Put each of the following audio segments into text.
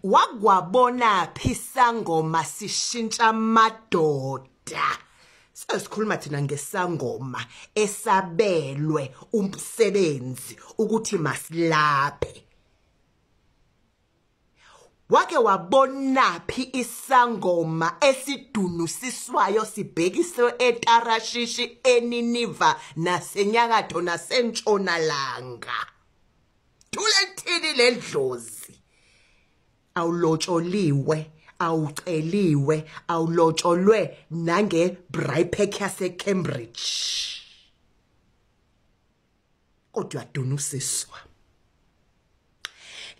Wakwabona phi isangoma sishintsha amadoda? Sesikhuluma thina ngesangoma esabelwe umsebenzi ukuthi masilaphe. Wake wabona phi isangoma esidunusiswayo sibhekiswe eTarashishi, eNiniva, nasenyakatho nasentshonalanga? Thule lithini lendlozi? Awulotsholiwe, awuceliwe, awulotsholwe nange braai pack yase Cambridge, kodwa uyadunusiswa.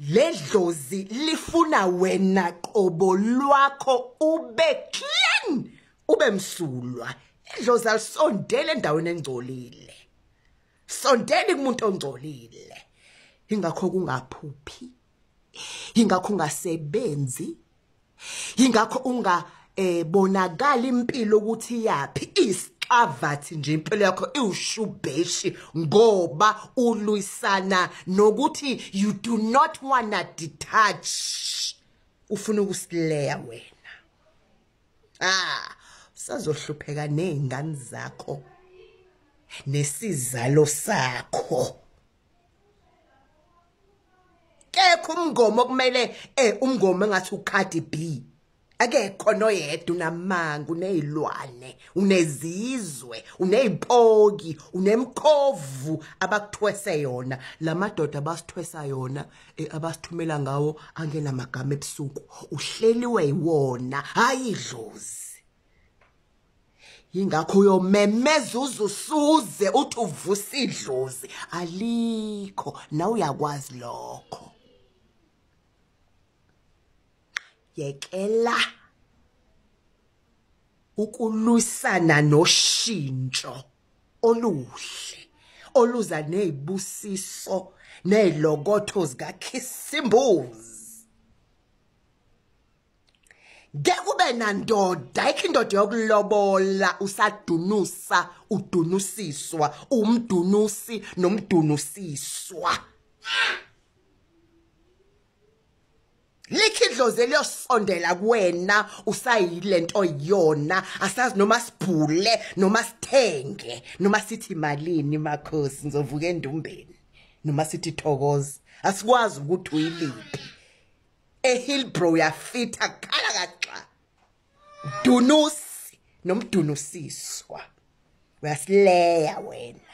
Ledlozi lifuna wena qobo lwakho ube clean, ube msulwa. Idlozi alisondele endaweni engcolile, sondele kumuntu ongcolile. Ingakho kungaphuphi, ingakho ungasebenzi, ingakho unga bonakala impilo ukuthi yapi isixavathi nje, impilo yakho iwushubheshi ngoba ulwisana nokuthi you do not wanna detach, ufuna ukusileya wena. Usazohlupheka nezingane zakho nesizalo sakho. Kekho umngoma okumele umngoma engathi uCardi B, akekho noyedwa. Unamanga, unezilwane, unezizwe, uneyimpoki, unemkhovu abakuthwese yona. Lamadoda abasithwesa yona, abasithumela ngawo angenamagama ebusuku, uhleliwe yiwona, hayi idlozi. Ingakho uyomemeza uzusuze uthi uvusa idlozi, alikho. Nawe uyakwazi lokho. Yekela ukulwisana noshintsho oluhle oluza nezibusiso nezilokotho zikaKhisimbuzi. Ngeke kube nandoda, ayikho indoda yokulobola usadunusa, udunusiswa, umdunusi nomdunusiswa. Likho idlozi eliyosondela kuwena usayilento yona, asazi noma sibhule noma sithenge noma sithi malini makhosi ngizovuka endumbeni noma sithi thokoza, asikwazi ukuthi uyiliphi. eHillbrow uyafitha khala kaxa, dunusi nomdunusiswa, uyasileya wena.